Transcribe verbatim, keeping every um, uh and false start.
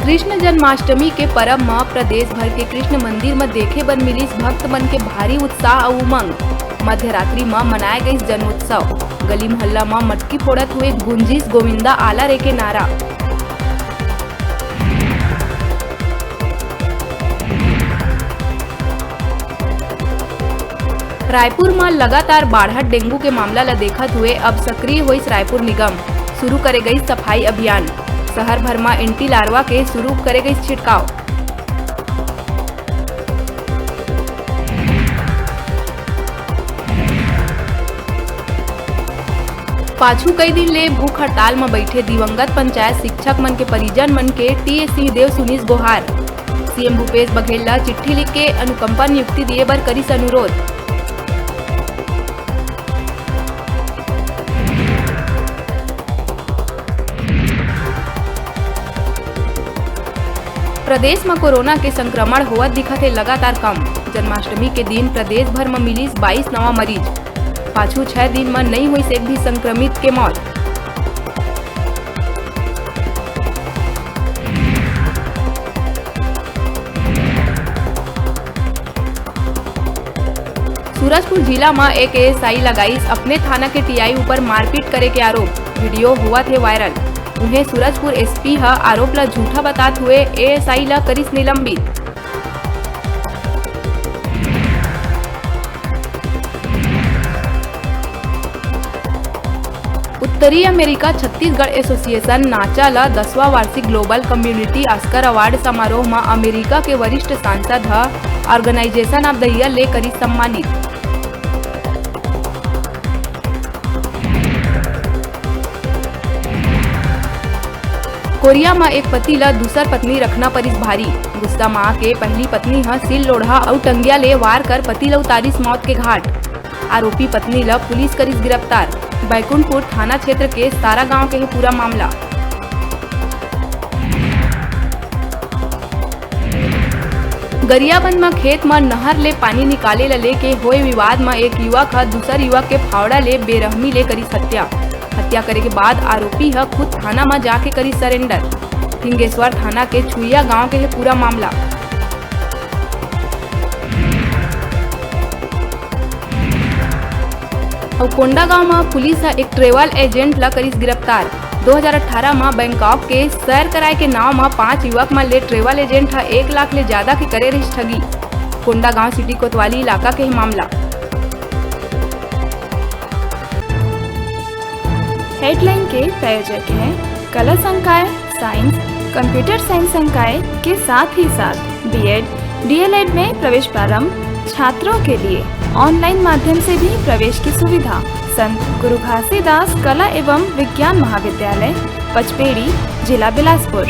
कृष्ण जन्माष्टमी के परब म प्रदेश भर के कृष्ण मंदिर म देखे बर मिलिस भक्त मन के भारी उत्साह अउ उमंग। मध्य रात्रि म मनाए गइस जन्मोत्सव। गली मोहल्ला म मटकी फोड़त हुए गूंजिस गोविंदा आला रे के नारा। रायपुर म लगातार बाढ़त डेंगू के मामला ल देखत हुए अब सक्रिय होइस रायपुर निगम। शुरू करे गइस सफाई अभियान। शहर भर म एंटी लार्वा के शुरू करे गइस छिड़काव। पाछू कई दिन ले भूख हड़ताल म बइठे दिवंगत पंचायत शिक्षक मन के परिजन मन के टीएस सिंहदेव सुनीस गोहार। सीएम भूपेश बघेल ल चिट्ठी लिख के अनुकंपा नियुक्ति दिए बर करिस अनुरोध। प्रदेश म कोरोना के संक्रमण होवत दिखत हे लगातार कम। जन्माष्टमी के दिन प्रदेश भर म मिलिस बाईस नवा मरीज। पाछू छह दिन म नइ होइस एक भी संक्रमित के मौत। सूरजपुर जिला म एक एएसआई लगाइस अपने थाना के टीआई ऊपर मारपीट करे के आरोप, वीडियो होवत हे वायरल। उहें, सूरजपुर एसपी ह आरोप ल झूठा बतात हुए एएसआई ल करिस निलंबित। उत्तरी अमेरिका छत्तीसगढ़ एसोसिएशन नाचा ल दसवां वार्षिक ग्लोबल कम्युनिटी ऑस्कर अवार्ड समारोह म अमेरिका के वरिष्ठ सांसद ह Organization of the Year ले करिस सम्मानित। कोरिया म एक पति ल दूसर पत्नी रखना परिस भारी। गुस्सा म आके पहली पत्नी ह सिल लोढ़ा अउ टंगिया ले वार कर पति ल उतारिस मौत के घाट। आरोपी पत्नी ल पुलिस करिस गिरफ्तार। बैकुंठपुर थाना क्षेत्र के सारा गांव के हे पूरा मामला। गरियाबंद म खेत म नहर ले पानी निकाले ल लेके होए विवाद म एक युवक ह दूसर युवक के फावड़ा ले बेरहमी ले करिस हत्या। हत्या करे के बाद आरोपी ह खुद थाना म जाके करिस सरेंडर। ढिंगेश्वर थाना के छुइया गांव के हे पूरा मामला। अउ कोंडागांव म पुलिस ह एक ट्रेवल एजेंट ल करिस गिरफ्तार। दो हज़ार अठारह म बैंकॉक के सैर कराए के नाव म पांच युवक मन ले ट्रेवल एजेंट ह एक लाख ले जादा के करे रहिस ठगी। कोंडागांव सिटी कोतवाली इलाका के हे मामला। हेडलाइन के प्रायोजक हैं कला संकाय, साइंस, कंप्यूटर साइंस संकाय के साथ ही साथ बीएड, डीएलएड में प्रवेश प्रारंभ, छात्रों के लिए ऑनलाइन माध्यम से भी प्रवेश की सुविधा। संत गुरु घासीदास कला एवं विज्ञान महाविद्यालय, पचपेड़ी, जिला बिलासपुर।